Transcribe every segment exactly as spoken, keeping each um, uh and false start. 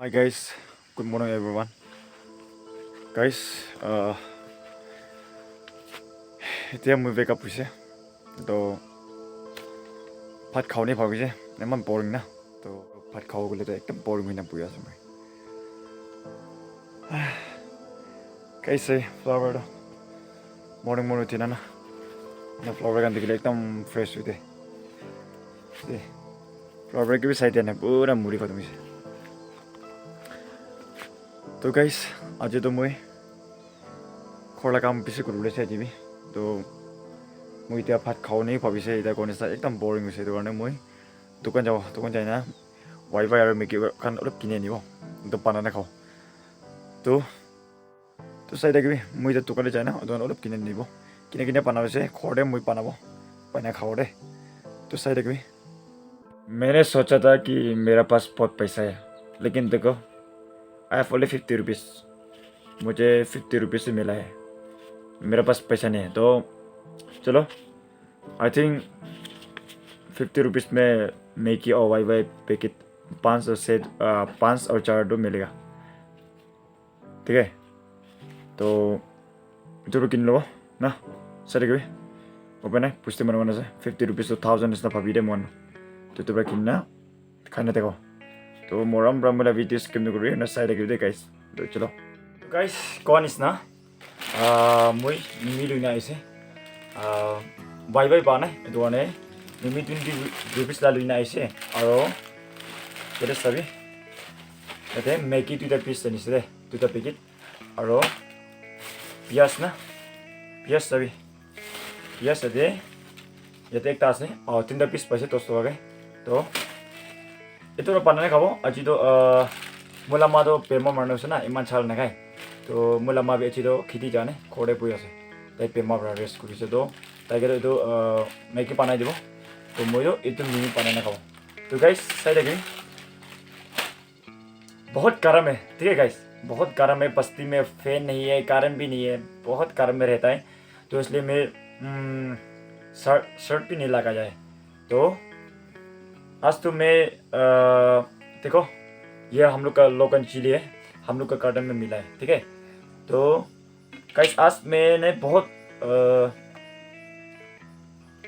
Hey guys, good morning everyone. Guys, uh, এতিয়া মই wake up হৈছে. তো ভাত খাওঁ নে ভাবিছে, ইমান বৰিং না। তো ভাত খাব গ'লে তো একদম বৰিং হৈ না বহি আছোঁ মই। Guys, এই ফ্লাৱাৰ তো মৰ্ণিং মৰ্ণিং উঠি না না, না ফ্লাৱাৰ গান দেখিলে একদম ফ্ৰেছ হৈ যায়। দে, ফ্লাৱাৰ কিবি চাই দিয়া নাই, পুৰা মুৰি খতম হৈছে। তো গাইছ, আজি তো মই ঘৰলৈ কাম বেছি কৰিবলৈ চাই দিবি। তো মই এতিয়া ভাত খাওঁ নে ভাবিছে, এতিয়া কোৱা নিচিনা একদম বৰিং হৈছে। সেইটো কাৰণে মই দোকান যাওঁ, দোকান যাই না ৱাই ফাই আৰু মেগী খান অলপ কিনি আনিব, একদম বানাই খাওঁ। তো তো চাই থাকিবি, মই এতিয়া দোকানলৈ যাই না, দোকান অলপ কিনি আনিব। কিনি কিনি বানাব আছে, ঘৰতে মই বানাব, বানাই খাওঁ দে। তো চাই থাকিবি। मैंने सोचा था कि मेरा पास बहुत पैसा है, लेकिन देखो, I have only fifty rupees। मुझे फिफ्टी रुपीज़ से मिला है, मेरे पास पैसा नहीं है। तो चलो, आई थिंक फिफ्टी रुपीज़ में मैगी और वाई वाई पैकेट पाँच और सेट, आ, पाँच और चार दो मिलेगा। ठीक है, तो এইটো কিনি ল'ব না, চাই থাকিবি। উপায় নাই, পুষ্টি মানুহ আছে, ফিফটি ৰুপিজ টু থাউজেণ্ড নিচিনা ভাবি দে মন। তো এইটো পৰা কিনি না, খাই নাথাকো। তো মৰম পৰা মোলা ভিডিঅ' স্কিপ নকৰিবি না, চাই থাকিবি দে গাইছ। তো চলো। তো গাইছ, কোৱা নিচিনা, আহ, মই মিমি লৈ না আহিছে। আহ, বাই বাই পোৱা নাই, এইটো কাৰণে মিমি টুৱেণ্টি ৰুপিজ লা লৈ না আহিছে। আৰু ইয়াতে চাবি, ইয়াতে মেগী দুটা পিচ আনিছে দে, দুটা পেকেট। আৰু পিঁয়াজ না, পিঁয়াজ চাবি, পিঁয়াজ ইয়াতে, ইয়াতে একটা আছে, আহ, তিনিটা পিচ পাইছে দহ টকাকে। তো এইটো অলপ বানাই খাব। আজিতো, আহ, মোৰ লামাটো বেমাৰ মানুহ আছে না, ইমান চাল নাখায়। তো মোৰ লামা আজিতো খেতি যোৱা নাই, ঘৰতে বহি আছে। তাই বেমাৰ পৰা ৰেষ্ট কৰিছে। তো তাইকে এইটো, আহ, মেগী বনাই দিব। তো মইতো এইটো মিমি বনাই নাখাওঁ। তো গাইছ, চাই থাকিবি। बहुत गर्म है, ठीक है गाइस, बहुत गर्म है। बस्ती में फैन नहीं है, करंट भी नहीं है, बहुत गर्म में रहता है। तो इसलिए मैं, हम्म, शर्ट शर्ट भी नहीं लगाया है। तो आज तो मैं, अ, देखो, ये हम लोग का लोकल चिली है, हम लोग का गार्डन में मिला है, ठीक है। तो गाइस, आज मैंने बहुत, अ,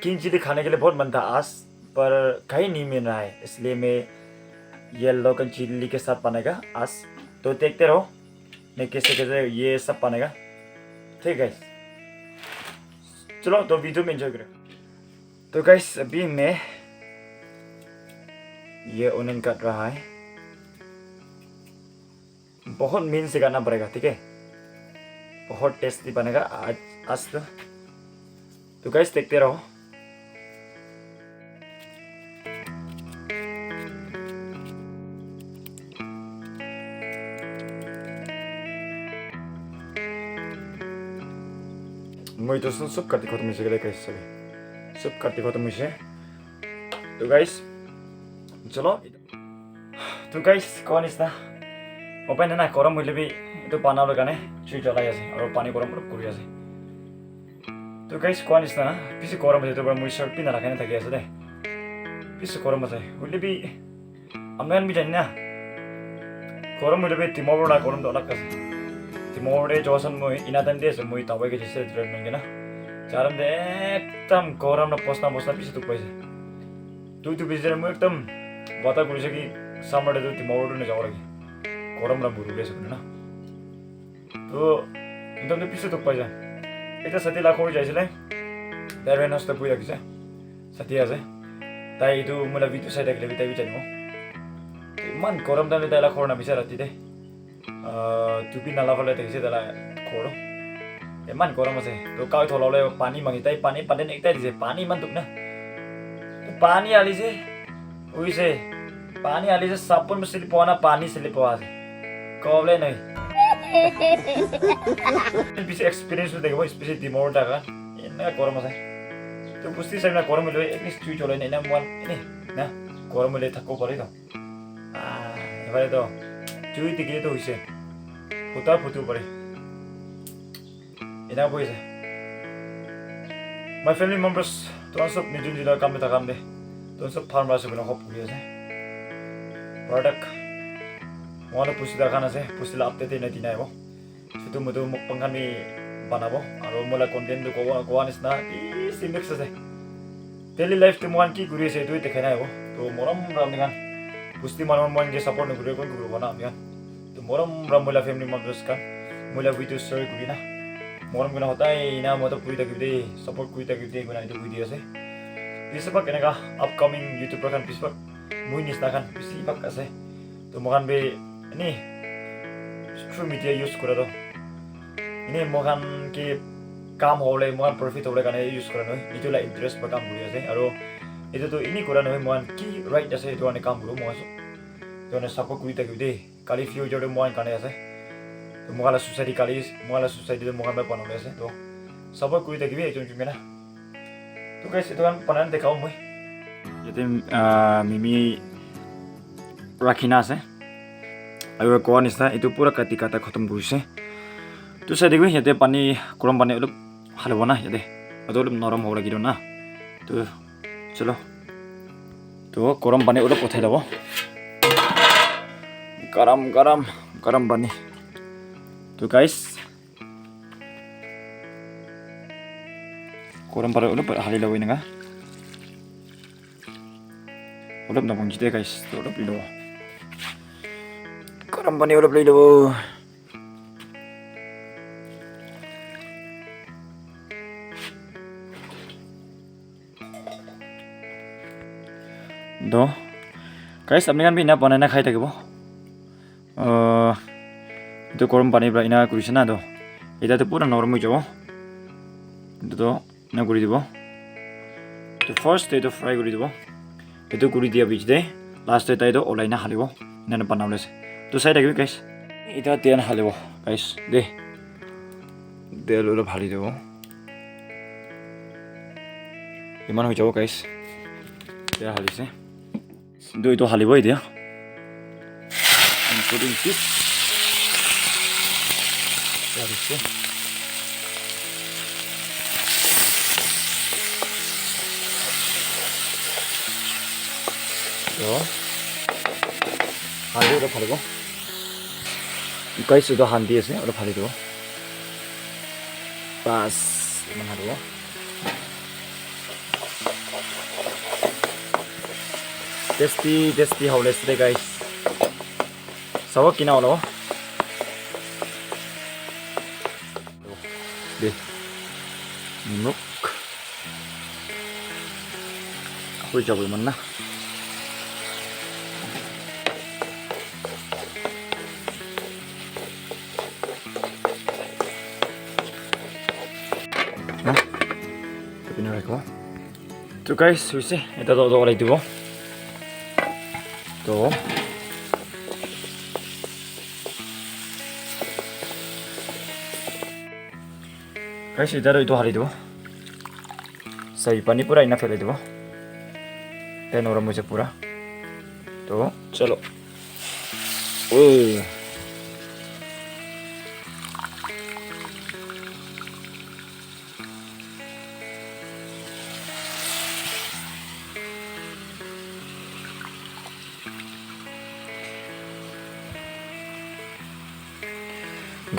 किंग चिली खाने के लिए बहुत मन था आज, पर कहीं नहीं मिल रहा है, इसलिए मैं ये लोकल चिली के साथ बनाएगा आज। तो देखते रहो मैं कैसे कैसे ये सब बनाएगा, ठीक है गाइस। चलो, तो वीडियो में एंजॉय करो। तो गाइस, अभी मैं ये ओनियन काट रहा है। बहुत मेहनत से करना पड़ेगा, ठीक है। बहुत टेस्टी बनेगा आज आज तो। तो गाइस, देखते रहो। মই তো সব কাটি খতম হৈছে গাইছ, সব কাটি খতম হৈছে। তো গাইছ, চলো। তো গাইছ, কোৱা নিচিনা উপায় নাই না, গৰম হ'লে বি এইটো বনাবৰ কাৰণে জুই জ্বলাই আছে আৰু পানী গৰম অলপ কৰি আছে। তো গাইছ, কোৱা নিচিনা বেছি গৰম হৈছে, এইটো পৰা মই চাৰ্ট পিন্ধা লগাই থাকি আছে দেই। বেছি গৰম আছে, হ'লে বি আমি আমি জানি না, গৰম হ'লে বি ডিমাপুৰ না গৰমটো অলপ আছে। ডিমাপুৰতে যোৱাচোন, মই ইনা টাইম দি আছে, মই টাৱাই গৈছে ৰেষ্টুৰেণ্ট মানে না। যাৰ একদম গৰম না, পচনা পচনা বেছি দুখ পাইছে। দুই দুই বেছি মই একদম বাধা কৰিছে কি চামাৰ ডেটো ডিমাপুৰটো নাযাব লাগে, গৰম না বুৰু আছে না। তো একদম পিছে দুখ পাই যায়। এটা ছাতি লাখ হৈ যাইছিলে, তাই ৰেন হাউচতে বহি ৰাখিছে, ছাতি আছে। তাই এইটো মোলা ভিডিঅ' চাই থাকিলে তাই বিচাৰিব। ইমান গৰম টাইমে তাই লাখ নাবিচাৰে ৰাতি দে। আহ, টুপি নালাফালে থাকিছে তাই ঘৰ। ইমান গৰম আছে। তো কাউ থলালে পানী মাগি তাই পানী পালে একটাই দিছে, পানী ইমান দুখ না। তো পানী আলিছে, উইছে, পানী আলিছে, চাবোন চিলি পোৱা না, পানী চিলি পোৱা আছে। কবলে নাই। পিছে এক্সপিৰিয়েঞ্চ থাকিব, স্পেচিয়েলি ডিমাপুৰ থাকা। এনেকা গৰম আছে। তো বুজি চাই না গৰম হ'লে এটলিষ্ট জুই জ্বলাই নাই না, মই এনে না গৰম হ'লে থাকিব পাৰি ন। আহ, এবাৰে তো জুই দেখিলে তো হৈছে। ফুটা ফুটিব পাৰি। এনেকা বহি আছে। My family members, তোমার সব নিজে নিজে কামে থাকাম দে। তোমার সব ফাৰ্ম আছে, কোনো হপ কৰি আছে। বাৰটাক Mohan pusti khan ase, pusti la update ena dina ahibo. Chutu mutu mukbang khan bi banabo. Aro moila content tu kowa, kowa nisna bishi mix ase. Daily life te mohan ki kuri ase, etu dikhai na ahibo. To morom para apni khan, pusti manu mohan ke support nokuribo, kon kuribo na apni khan. To morom para moila family members khan, moila video share kurina, morom kurina hotai ena matlab kuri thakibi de, support kuri thakibi de, koina etu kuri di ase. Bishi bhag eneka upcoming YouTuber khan bishi bhag moi nisna khan bishi bhag ase. To moikhan bi eni through media use kura to eni moikhan ke kam hobole, moikhan profit hobole karne use kura nohoi. Etu la interest para kam kuri ase. Aro etu to eni kura nohoi, moikhan ki right ase, etu karne kam kuru moikhan. Etu karne support kuri thakibi de. Kali future te moikhan karne ase. To moikhan la society kali, moikhan la society te moikhan para banabole ase. To support kuri thakibi ekjon ekjon kurina. To guys, etu khan banai na dekhabo moi. Yate, ah, mimi rakhina ase. Aru kowa nisna, etu pura kati kata khatam kurise. To sai dibi, yate pani, gorom pani olop halibo na, yate. Etu olop norom hobo lagibo na. To, chalo. To, gorom pani olop uthai labo. Garam, garam, garam pani. To, guys, gorom pani olop hali labo eneka. Olop na bungji de, guys. To olop loi labo. Gorom pani olop loi labo. To, guys, apni khan bi ena banai na khai thakibo. Ah, etu gorom pani para ena kurise na to. Eta to pura norom hoi jabo. Etu to ena kuri dibo. To first te to fry kuri dibo. Etu kuri dia biche te last te tai to olai na halibo. Ena na banabole ase. To sai thakibi, guys. Eta tel halibo, guys. De. Tel olop hali dibo. Iman hoi jabo, guys. Tel halise. Etu, etu halibo etia. Including fish. Etia ase. Etu halibo, etu halibo. Guys, etu handi ase, olop hali dibo. Bas, iman halibo. Tasty, tasty hobole ase de, guys. Sabo kina olo. De. Nimok. Hoi jabo iman na. Na? Tapi na rakho. To guys, hoise, eta to olai dibo. To. Guys, eta to etu hali dibo. Sai pani pura ena phelai dibo. Te norom hoise pura. To, chalo. Oh.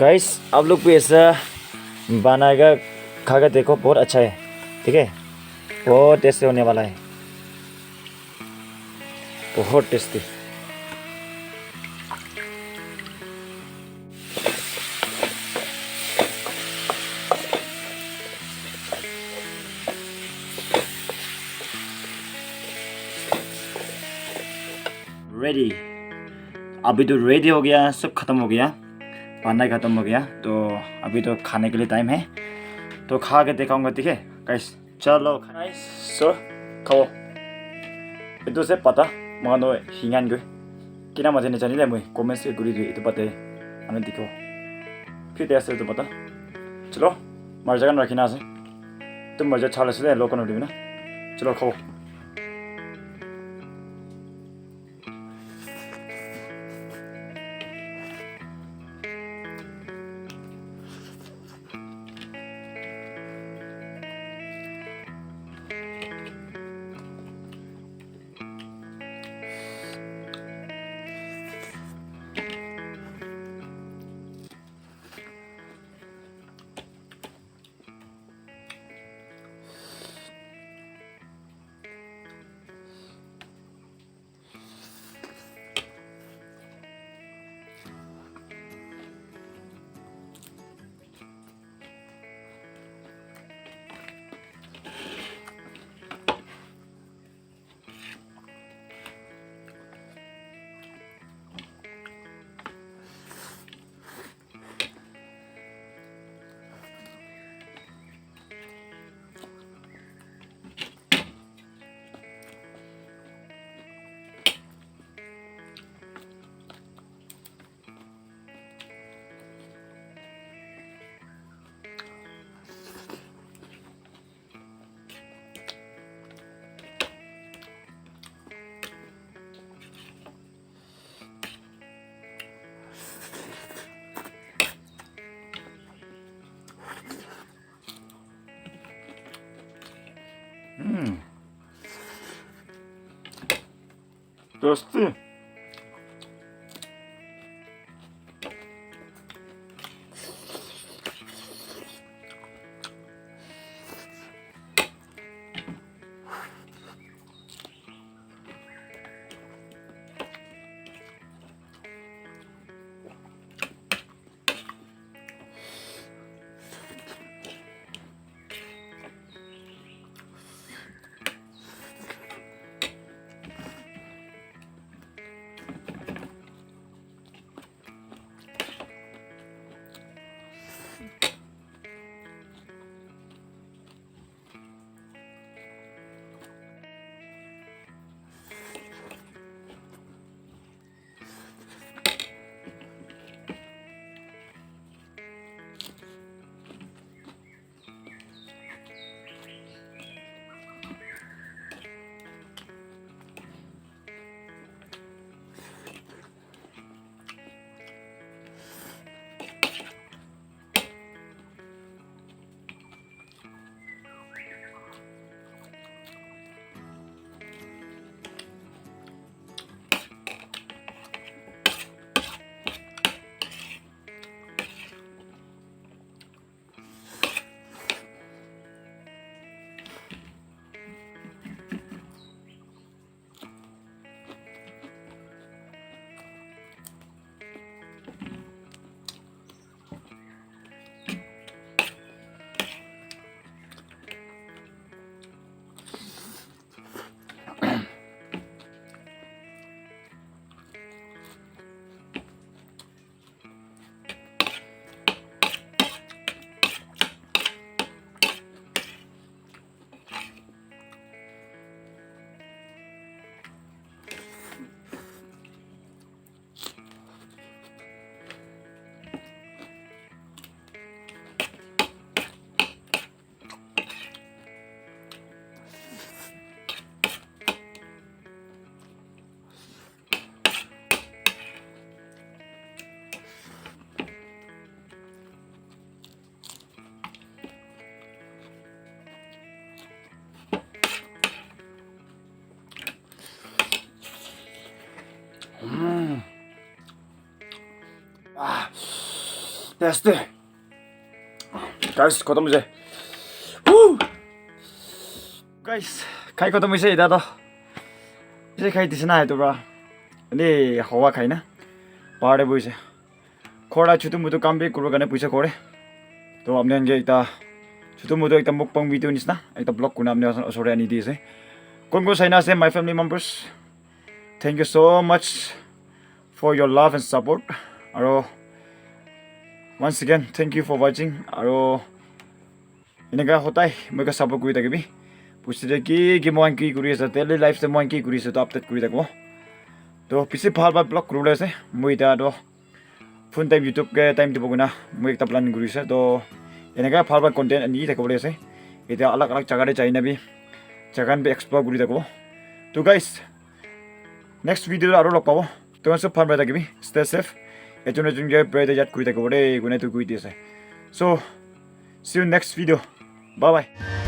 गाइस, आप लोग भी ऐसा बनाएगा, खा के देखो, बहुत अच्छा है, ठीक है, बहुत टेस्टी होने वाला है। बहुत टेस्टी। Ready। अभी तो रेडी हो गया, सब खत्म हो गया, पानी खत्म हो गया, तो अभी तो खाने के लिए टाइम है, तो खा के दिखाऊंगा, ठीक है गाइस। Chalo, guys, so, khabo. Etu ase pata, moikhan toh hingan koi. Kina mati na jani le moi, comments ke kuri dibi, etu pata, ami dikhibo. Phir de ase etu pata. Chalo, marcha khan rakhi na ase. Etu marcha chal ase de, lo kono dibi na. Chalo, khabo. Tasty. Mm. Ah, tasty. Guys, khatam hoise. Woo! Guys, khai khatam hoise eta toh. Ise khai dise na etu pra. Ene hawa khai na. Bahar te bohi ase. Ghor la chutu mutu kam bi kuribo karne puisa kore. To apni khan ke ekta chutu mutu ekta mukbang video nisna ekta vlog kurna apni khan osor te ani di ase. Kon kon saina ase my family members. Thank you so much for your love and support. Aro once again, thank you for watching. Aro eneka hodai moi ke support kuri thakibi. Pusi de ki ki moi ki kuri ase, daily life te moi ki kuri ase, to update kuri thakibo. To bisi bhal bhal vlog kuribole ase. Moi eta to phone time YouTube ke time dibo kena moi ekta plan kuri ase. To eneka bhal bhal content ani thakibole ase. Eta alag alag jaga te jai na bi jaga khan bi explore kuri thakibo. To guys, next video te aro log pabo. Toh sob bhal para thakibi. Stay safe. Ejon ejon ke prayer te yad kuri thakibo de, koi na etu koi di ase. So, see you next video. Bye bye.